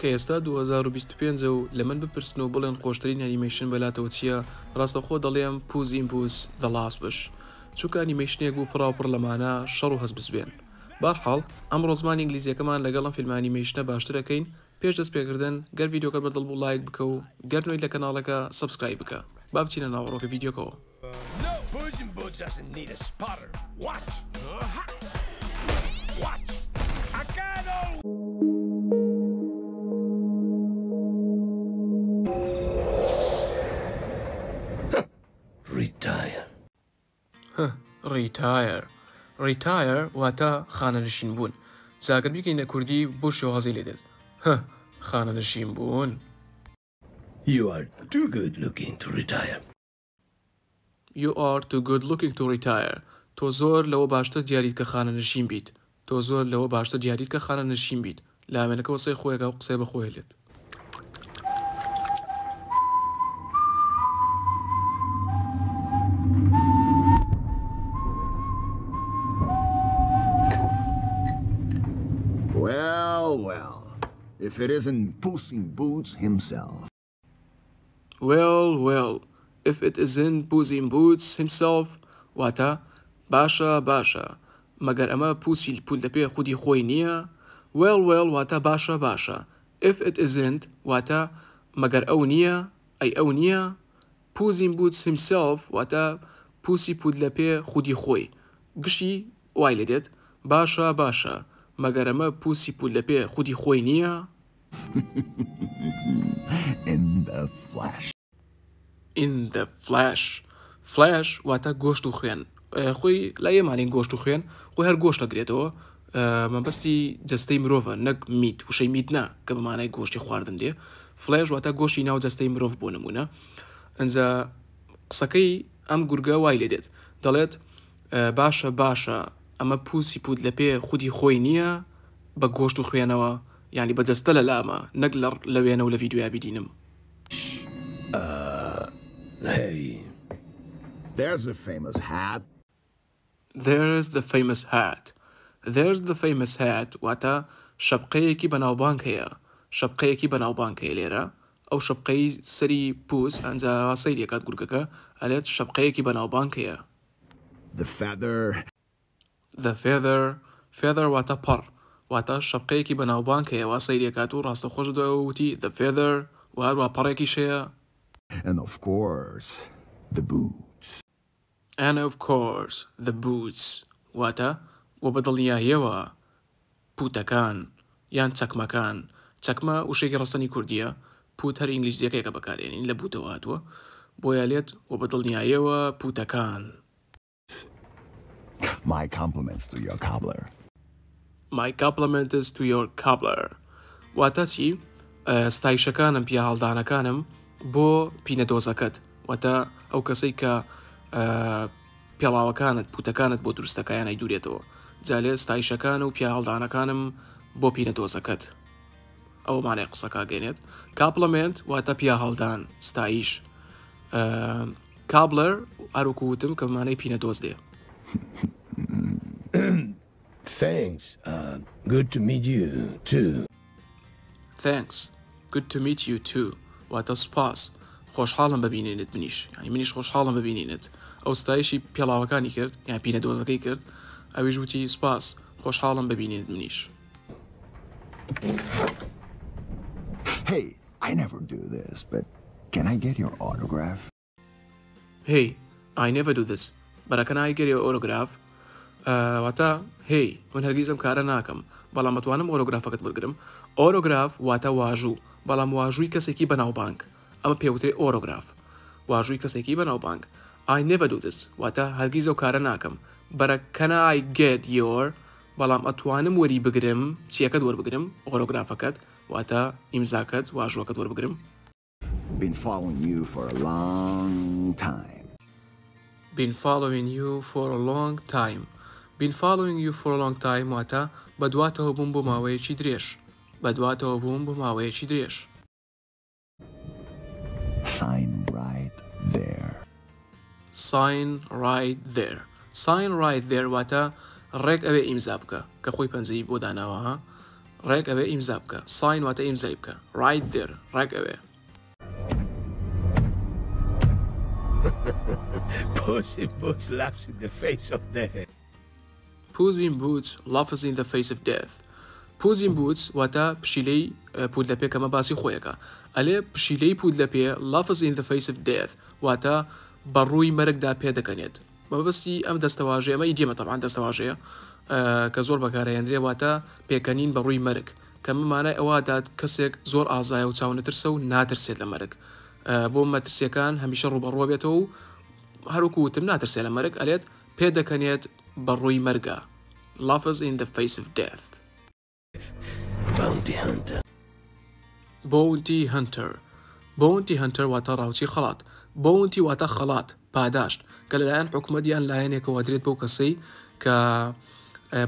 کە ئێستا 2025 ە و لە من بپرسن و بڵێن خۆشترین ئەنیمەیشن بەلاتەوە چییە، ڕاستەوخۆ دەڵێم Puss in Boots The Last Wish. چونکە ئەنیمەیشنێک بوو پڕاوپڕ لە مانا، شەڕ و هەستبزوێن. بەهەرحاڵ، ئەمڕۆ زمانی ئینگلیزییەکەمان لەگەڵ ئەم فیلمە ئەنیمەیشنە باشتر ئەکەین، پێش دەست پێکردن گەر ڤیدیۆکەت بەدڵ بوو ڵایک بکە و گەر نوێیت لە کەناڵەکە subscribe بکە. با بچینە ناوەڕۆکی ڤیدیۆکەوە. هه Retire Retire واتە خانەنشین بوون جا گەر بیکەینە کوردی بەو شێوازەی لێ دێت هه خانەنشین بوون. You are too good looking to retire. You are too good looking to retire تۆ زۆر لەوە باشتر دیاریت کە خانەنشین بیت تۆ زۆر لەوە باشتر دیاریت کە خانەنشین بیت لاوێنەکە وەسەی خۆیەکا و قسەی بە خۆی لێت. Well, well, if it isn't Puss in Boots himself. Well, well, if it isn't Puss in Boots himself واتە، باشە، باشە، مەگەر ئەمە پووسی پوولدەپێ خودی خۆی نییە؟ Well, well واتە باشە، باشە. If it isn't واتە مەگەر ئەو نییە، ئەی ئەو نییە؟ Puss in Boots himself واتە پووسی پوودلەپێ خودی خۆی. گشتی وای لێ دێت، باشە، باشە، مەگەر ئەمە پووسی پوودلەپێ خودی خۆی نییە؟ In the flesh. In the flesh. Flesh واتە گۆشت و خوێن. خۆی لای ئێمە ئەلێن گۆشت و خوێن، خۆی هەر گۆشت ئەگرێتەوە. مەبەستی جەستەی مرۆڤە نەک meat، وشەی meat نا کە بە مانای گۆشتی خواردن دێ. Flesh واتە گۆشتی ناو جەستەی مرۆڤ بۆ نموونە. ئینجا قسەکەی ئەم گورگە وای لێ دێت دەڵێت باشە باشە ئەمە پووسی پووت لە پێ خودی خۆی نییە بە گۆشت و خوێنەوە یانی بە جەستە لە لامە نەک لە لە وێنە و لە ڤیدیۆیا بیدینم. Hey. There's the famous hat. There's the famous hat. There's the famous hat واتە شەپقەیەکی بەناوبانگ هەیە شەپقەیەکی بەناوبانگ هەیە لێرە ئەو شەپقەی سەری پووس ئەنجا سەیری ئەکات گورگەکە ئەلێت شەپقەیەکی بەناوبانگ هەیە. The feather. The feather، Feather واتە پەڕ، واتە شەپقەیەکی بەناوبانگ هەیە وا سەیری ئەکات و ڕاستەوخۆش لە دوایەوە وتی The feather و هەروا پەڕێکیش هەیە. And of course the boots. And of course the boots واتە وە بە دڵنیاییەوە پووتەکان یان چەکمەکان، چەکمە وشەیەکی ڕەسەنی کوردییە، پووت هەر ئینگلیزییەکەیە کە بەکارێنین لە بووتەوە هاتووە، بۆیە لێت وە بە دڵنیاییەوە پووتەکان. My compliments to your cobbler. My compliments to your cobbler واتە چی؟ ستایشەکانم پیاهەڵدانەکانم بۆ پینەدۆزەکەت واتە ئەو کەسەی کە پێڵاوەکانت پوتەکانت بۆ دروستەکە یان ئەیدورێتەوە جا لێ ستایشەکان و پیاهەڵدانەکانم بۆ پینەدۆزەکەت ئەوە مانای قسەکە گەێنێت compliment واتە پیاهەڵدان ستایش cobbler هەروەکو وتم کە مانای پینەدۆز دێ. Thanks. Uh, good to meet you too. Thanks. Good to meet you too. واتە سوپاس. خۆشحاڵم بە بینینت منیش. یانی منیش خۆشحاڵم بە بینینت. ئەو ستایشی پێڵاوەکانی کرد یان پینەدۆزەکەی کرد. ئەویش وتی سوپاس. خۆشحاڵم بە بینینت منیش. Hey, I never do this, but can I get your autograph? Hey, I never do this, but can I get your autograph? واتە هێی من هەرگیز ئەم کارە ناکەم بەڵام ئەتوانم ئۆرۆگرافەکەت وەرگرم ئۆرۆگراف واتە واژوو بەڵام واژووی کەسێکی بەناوبانگ ئەمە پێوترێ ئۆرۆگراف واژووی کەسێکی بەناوبانگ I never do this واتە هەرگیز ئەو کارە ناکەم but can I get your بەڵام ئەتوانم وەری بگرم چیەکەت وەربگرم ئۆرۆگرافەکەت واتە ئیمزاکەت واژووەکەت وەربگرم Been following you for a long time. Been following you for a long time Been following you for a long time واتە بەدواتەوە بووم بۆ ماوەیەکی درێژ بەدواتەوە بووم بۆ ماوەیەکی درێژ. Sign right there. Sign right there Sign right there واتە ڕێک ئەوێ ئیمزا بکە کە خۆی پەنجەی بۆ داناوە ها. ڕێک ئەوێ ئیمزا بکە. Sign واتە ئیمزای بکە. Right there ڕێک ئەوێ. Puss in Boots laughs in the face of death. Puss in Boots laughs in the face of death. Puss in Boots واتە پشیلەی پوت لە پێ کەمە باسی خۆیەکە ئەلێ پشیلەی پوت لە پێ laughs in the face of death واتە بە ڕووی مەرگدا پێدەکەنێت مەبەستی ئەم دەستەواژەیە ئەمە idiom ە تەبعەن دەستەواژەیە کە زۆر بەکارەهێنرێ واتە پێکەنین بە ڕووی مەرگ کە مە مانای ئەوە دات کەسێک زۆر ئازایە و چاونەترسە و ناترسێت لە مەرگ بۆ مەترسیەکان هەمیشە ڕووبەڕووە بێتەوە و هەروەکو وتم ناترسێ لە مەرگ ئەلێت پێدەکەنێت بە ڕووی مەرگا Laughs in the face of death. Bounty Hunter. Bounty Hunter Bounty Hunter واتە ڕاوچی خەڵات. Bounty واتە خەڵات، پاداشت، کە لەلایەن حکومەت یان لایەنێکەوە ئەدرێت بەو کەسەی کە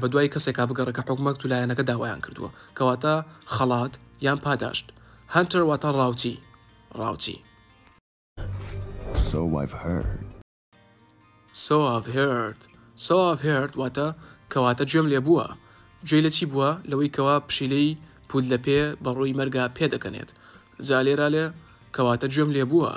بەدوای کەسێکا بگەڕێ کە حکومەت و لایەنەکە داوایان کردووە. کەواتە خەڵات یان پاداشت. Hunter واتە ڕاوچی، ڕاوچی. So I've heard. So I've heard So I've heard واتە کەواتە گوێم لێ بووە. گوێی لە چی بووە؟ لەوەی کەوا پشیلەی پوت لە پێ بە ڕووی مەرگا پێ دەکەنێت. جا لێرە لێ کەواتە گوێم لێ بووە.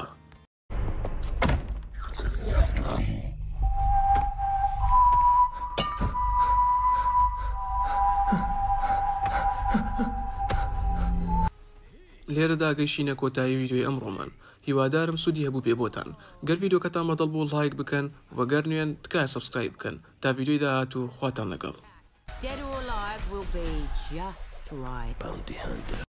لێرەدا گەیشتینە کۆتایی ڤیدیۆی ئەمڕۆمان هیوادارم سوودی هەبووبێ بۆتان گەر ڤیدیۆکەتان بەدڵ بوو ڵایک بکەن وە گەر نوێن تکایە subscribe بکەن تا ڤیدیۆی داهاتوو خواتان لەگەڵ. Dead or alive we'll be just right. Bounty hunter.